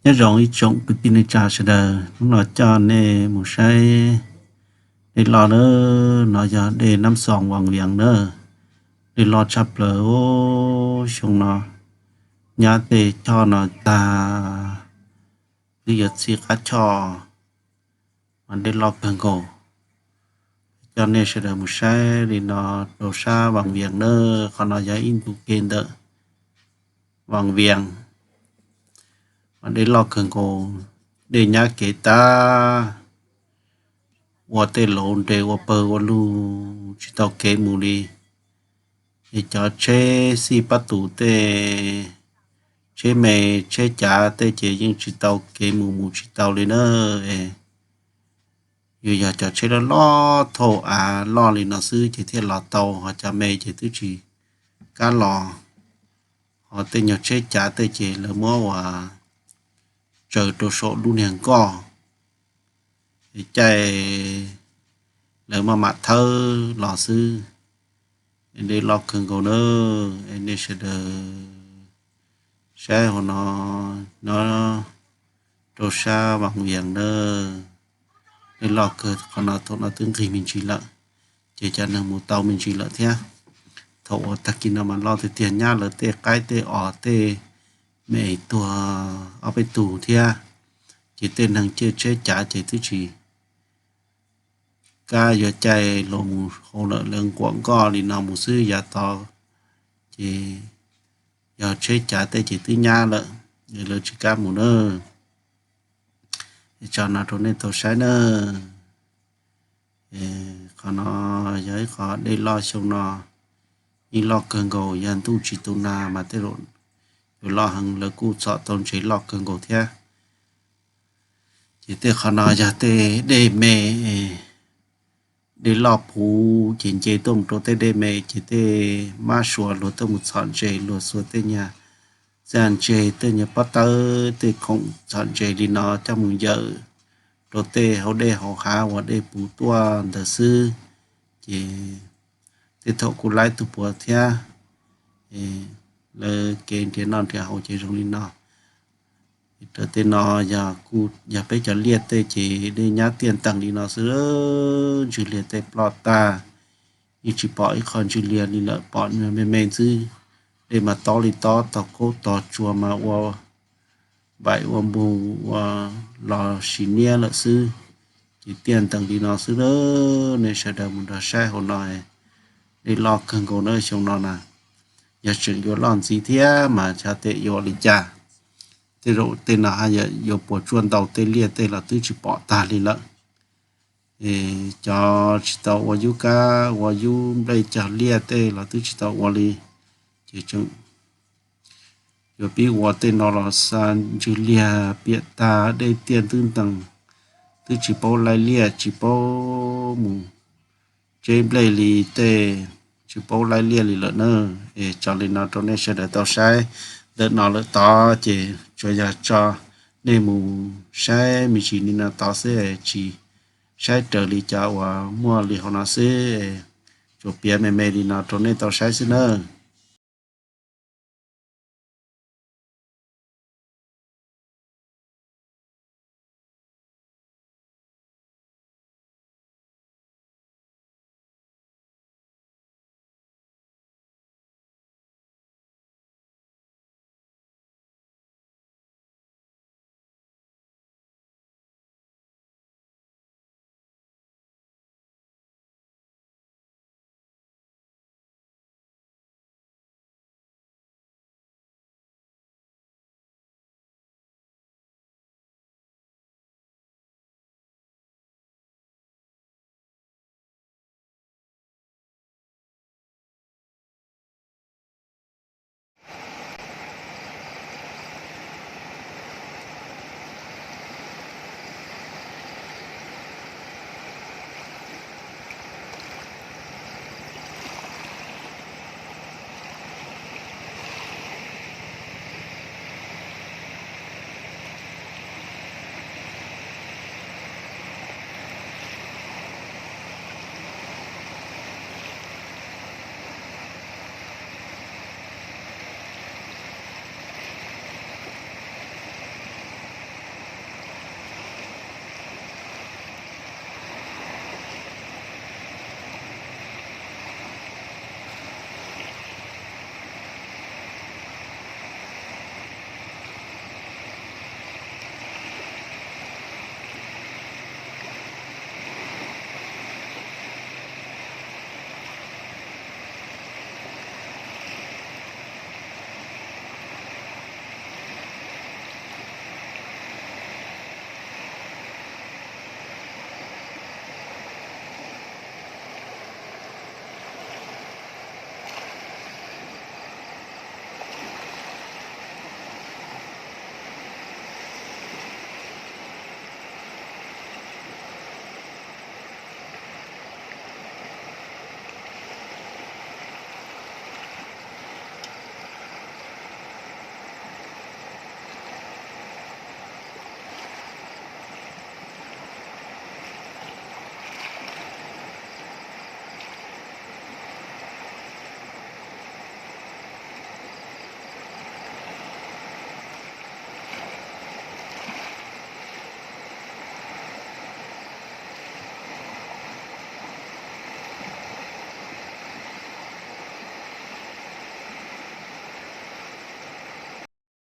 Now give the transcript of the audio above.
Nyob zoo ib tsoom kwv tij neej tsa sawv daws, hnub no coj nej mus saib dej loj na. No yog dej Nab Xoos Vaj Vias na. Dej loj tshaj plaws os. Xyoo no nyab tej choj no tag, twb yuav txhij qab choj, mas dej loj kawg nkaus. Coj nej sawv daws mus saib li no rau sab Vaj Vias na. Qhov no yog ib ntu kev ntawm Vaj Vias, mas dej loj kawg nkaus, dej nyab kev tag, ua tej lauv nres ua pawg ua lug tsis tau kev mus li. Es cov tsheb xij pab tus tej, tsheb me, tsheb cav tej ces yeej tsis tau kev mus, mus tsis tau li na. Es yuav yog cov tsheb loj loj thauj av loj li no xwb ces thiaj los tau, ho cov me ces twb tsis kam los. Ho tej nyuag tsheb cav tej ces lawv muab ua tsaws rau saum lub niag nkoj, caij lawv maj mam thawb los xwb. Dej loj kawg nkaus na. Es nej sawv daws saib hauv no, no rau sab Vaj Vias na. Dej loj kawg, qhov no thaum no twb nqig me ntsis lawm, ces cov neeg mus tau me ntsis lawm thiab. Thaum uas tag kis no mas loj tiag tiag, nyab lawv tej qaib tej os tej me tuag ob peb tug thiab, ces tej neeg caij tsheb cav ces twb tsis kam yuav caij los mus hauv lawm, lawv nquam nkoj li no mus xwb. Yav tod ces yog tsheb cav tej ces twb nyab lawm, lawv tsis kam mus na. Tso no rau nej tau saib na. Qhov no yog ib qhov dej loj xyoo no yeej loj kawg nkaus, yog ntuj tsis tu nag mas tej zaum yuav loj heev, lawv kuj txhom tau ntses loj kawg nkaus thiab. Ces tej qhov no yog tej dej me, dej loj puv ces nce tuaj mus rau tej dej me, ces tej mab sua luag tuaj mus txhom ntses, luag xuas tej nyuag txaj ntses, tej nyuag pob tawb, tej khoom txhom ntses li no coj mus yawm rau tej hauv dej hauv hav uas dej puv tuaj ntawd xwb. Ces tej thaum kuj laib tus puav thiab. Lawv kev nrhiav noj nrhiav haus ces zoo li no. Raws tej no yog kuj yog peb cov liaj tej ces dej nyab tiaj ntees li no xwb. Ntswg liag tej ploj tag, yeej tsis pom ib qho ntswg liag li lawm, pom me me ntxwb. Dej mas tob li tob, tog khaub tog tsua mas ua vaim ua npug ua los sis niab lawm xwb. Ces tiaj ntees li no xwb na. Nej sawv daws mus nrog saib hauv no, dej loj kawg nkaus na xyoo no na. Yog tseem yuav loj ntxiv thiab mas xyov tej yuav li cas. Tej zaum tej no haj yam yuav puas tsuaj ntau, tej liaj tej los twb tsis pom tag li lawm. Cov tsis tau ua yub kab ua yub nplej cog liaj tej los twb tsis tau ua li. Ces tseem yuav pib ua tej no los xa ntswg liag piam tag, dej tiaj ntwb ntees, twb tsis paub laij liaj, tsis paub mus tseb nplej li tej, tsis paub laij liaj li lawm na. Es tso li no rau nej sawv daws tau saib. Ntawm no lawm tod ces tsuas yog tso nej mus saib me ntsis li no tod xwb, tsis saib raws li cov uas muaj li hauv no xwb. Tsuas piav me me li no rau nej tau saib xwb na.